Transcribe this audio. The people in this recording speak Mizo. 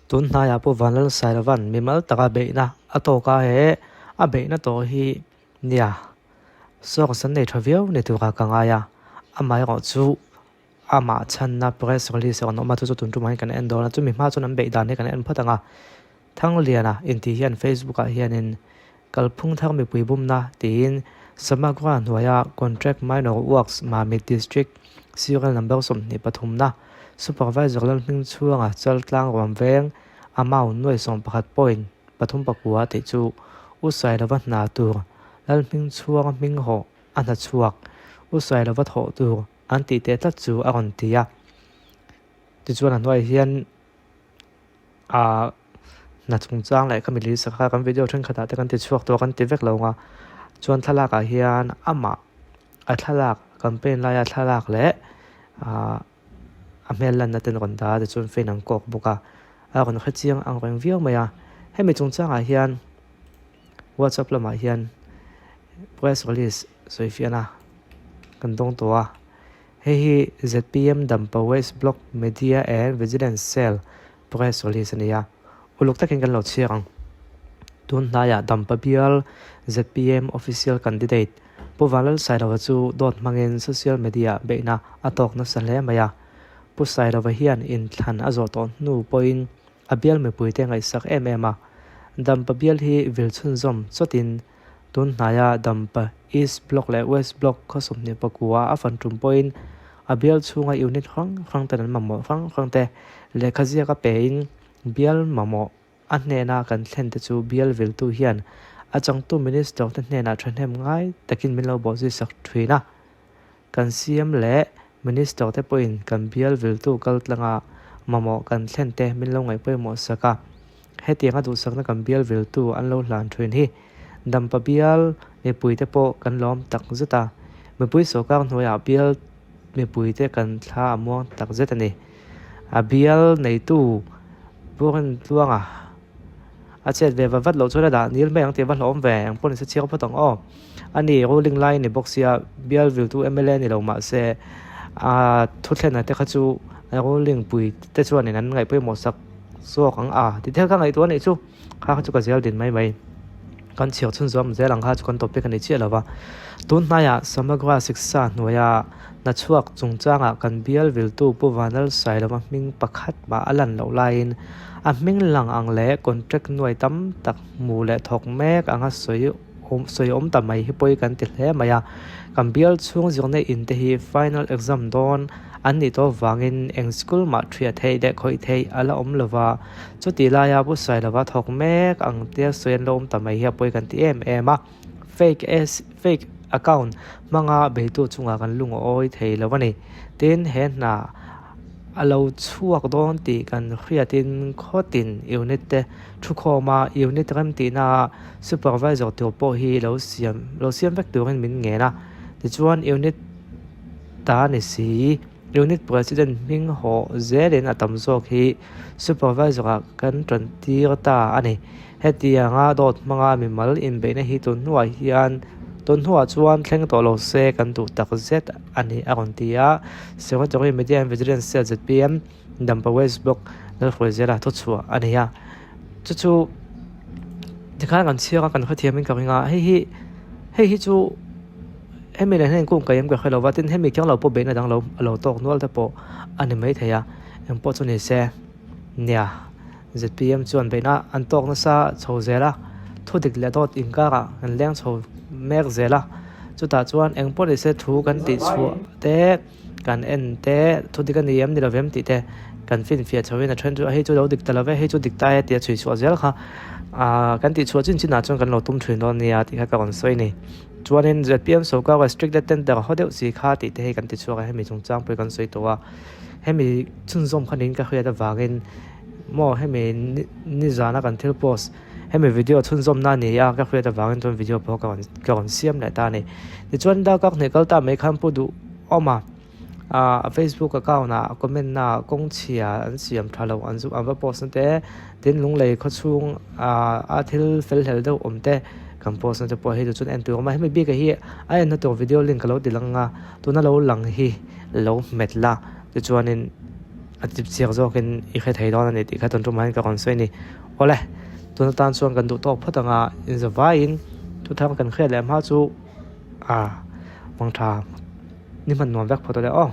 Tun hnaiah Pu Vanlalsailova'n mimal taka beihna a tawk a, he a beihna tawh hi nia source an nei tha viau ni turah ka ngai a, amaherawh chu amah chhanna press release a rawn awm a, chu chu tun tumah hian kan en dawn a, chumi hma chuan an beih dan hi kan en phawt ang a, Thangliana intih hian Facebook ah hianin Kalphung thar mipui bumna tiin Samagra hnuaia Contract Minor Works Mamit District Serial Number 23 na Supervisor Lalhmingchhuanga Chaltlang Ruam Veng amount nuai 11 point pathum pakua tih chu U Sailova hna tur Lalhmingchhuanga hming hawh a hna chhuak U Sailova thawh tur an tih teh tlat chu a rawn ti a. Tichuan a hnuaiah hian Ahh hna chungchang leh ka milui sak a kan video thenkhatah te kan ti chhuak tawh a kan ti vek lo ang a chuan thlalak ah hian amah a thlalak campaign laia thlalak leh ahh a hmel lanna te an rawn dah a tichuan fan an kawk bawk a a rawn hre chiang ang reng viau mai a hemi chungchangah hian whatsapp lamah hian press release sawi fiahna kan dawng tawh a. Hei hi zpm Dampa West Block Media and Vigilance Cell Press Release a ni a, uluk takin kan lo chhiar ang. Tun hnaiah Dampa bial zpm Official Candidate Pu Vanlalsailova chu dawt hmangin social media beihna a tawk nasa hle mai a. Pu Sailova hian inthlan a zawh tawh hnu pawhin a bial mipuite ngaihsak em em a. Dampa bial hi vil chhunzawm chawtin Tun hnaia Dampa East Block leh West Block khaw 24 a fan tum pawhin a bial chhunga unit hrang hrang ten an mamawh hrang hrang te lehkha ziaka pein bial mamawh a hnena kan thlen te chu bial viltu hian a changtu Minister te hnenah thahnem ngai takin min lo bawhzui sak thin a. Kan CM leh Minister te pawhin kan bial viltu kaltlanga mamawh kan thlen te min lo ngaih pawimawh sak a. Hetianga duhsakna kan bial viltu an lo hlan thin hi Dampa bial mipui te pawh kan lawm tak zet a. Mipui sawrkar hnuaiah bial mipui te kan thla a muang tak zet a ni. A bial neitu Pu Rintluanga a chet ve vat vat loh chuan a dah nil mai ang tih a va hlawm ve, eng pawh ni se chhiar phawt ang aw. A ni, ruling lai a ni bawk sia, bial viltu mla ni lo mah se a thuthlena te kha chu ruling pui te chuanin an ngaih pawimawh sak zawk ang a ti thil kha ngaihtuah a nih chu, kha kha chu ka zel din mai mai. Kan chhiar chhun zawm zel ang kha chu kan topic a ni chiah lo va. Tun hnaiah Samagra Siksha hnuaia hna chhuak chungchangah kan bial viltu Pu Vanal Sailova hming pakhat mah a lan loh laiin a hming lang ang leh contract nuai tam tak hmu leh thawk mek anga sawi sawi awm ta mai hi pawi kan ti hle mai a. Kan bial chhung zirna in te hi final exam dawn an nih tawh vangin eng school mah thiah theih leh khawih theih a la awm lova, chuti laia Pu Sailova thawk mek ang tia sawi an lo awm ta mai hi a pawi kan ti em em a. Fake S fake account hmanga beitu chungah kan lungawi thei lo a ni. Tin, he hna a lo chhuak dawn tih kan hriatin khawtin unit te thukhawm a, unit remtihna supervisor tur pawh hi lo siam lo siam vek turin min ngen a. Tichuan unit ta ni si, unit president hming hawh zelin a tam zawk hi supervisor ah kan tan tir ta a ni. Hetianga dawt hmanga mimal inbeihna hi tun hnuah hian tun hnuah chuan thleng tawh lo se kan duh tak zet a ni a rawn ti a. Secretary Media and Vigilance Cell zpm Dampa West Block Lalhruaizela thuchhuah a ni a. Chu chu tikhan kan chhiar a kan hrethiam in ka ring a, hei hi hei hi chu hemi leh heng kung ka em ka hre lo va tin hemi kher lo pawh beihna dang lo a lo tawk nual te pawh a ni maithei a, engpawh chu ni se nia. Zpm chuan beihna an tawk nasa chho zel a, thu dik leh dawt inkarah kan leng chho mek zel a, chutah chuan eng pawh nise thu kan tih chhuah te, kan en te, thu dik a ni em ni lo vem tih te kan finfiah chho in a then chu hei chu lo dik ta lo ve, hei chu dik ta e tih a chhui chhuah zel kha ah kan tih chhuah chin chinah chuan kan lo tum thin dawn nia tih kha ka rawn sawi a ni. Chuanin zpm sawrkar restricted tender haw deuh si kha tih te hei kan ti chhuak a, hemi chungchang pawh hi kan sawi tawh a, hemi chhunzawm kha niin ka hriat avangin Maw hemi nizana kan thil post hemi video chhunzawmna a ni a ka hriat avangin chuan video pawh ka rawn ka rawn siam leh ta a ni. Tichuan darkar hnih kal ta mai khan pu duh awm a ah a facebook account ah comment na kawng chhia an siam tha lo an zu an va post na te tin lunglei khaw chhung ah a thil fel hlel deuh awm te kan post na te pawh hei chu chuan en tur a awm a hemi bik ah hi a en na tur video link ka lo ti lang a tuna lo lang hi lo hmet la tichuanin. A chip chiak zawkin i hre thei dawn a ni tih kha tun tumah hian ka rawn sawi a ni. Awle, tun atan chuan kan duh tawk phawt ang a, inzavaiin thuthang kan hriat leh hma chu a mangtha ni hman nuam vek phawt awle aw.